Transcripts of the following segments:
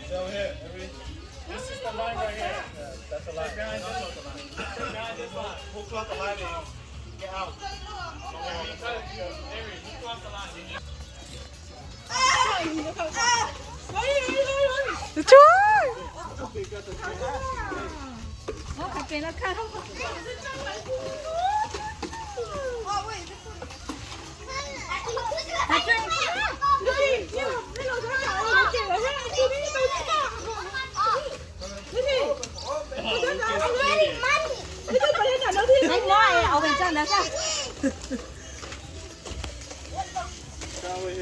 Over here, Avery. This is the line right here. Yeah, that's the line. Stay behind this line. Stay behind this line. Pull close the line and get out. Avery, Avery, pull close the line. Tsuag.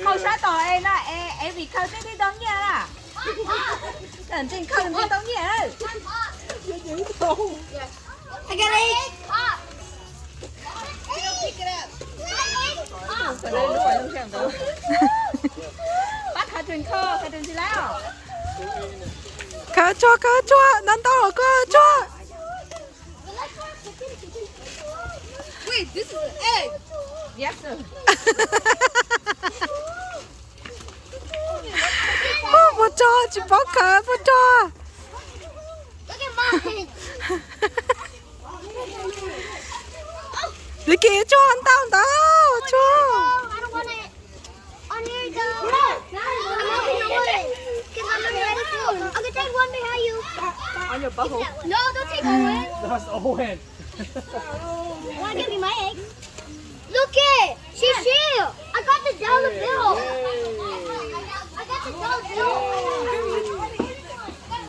Khau sab tod es no es, es vim khau tej twb tau nyiaj na. Tseem khau tau nyiaj. Pab khau tseem khau, khau tseem tsis laib os. Khau tsuag, khau tsuag, ntau ntau los khau tsuag. Wait, this is an egg. Yes, sir. Puas tso, tsis paub khawv, puas tso. Look at mine. Li Kiv tso ntau ntau, tso. I don't want it. On here you go. No, no, no, no, no. Because I'm not ready for it. I'm gonna take one behind you. On your butthole. No, don't take Owen. That's Owen. Wanna give me my egg? Look it! She's here! I got the dollar bill! I got the dollar bill!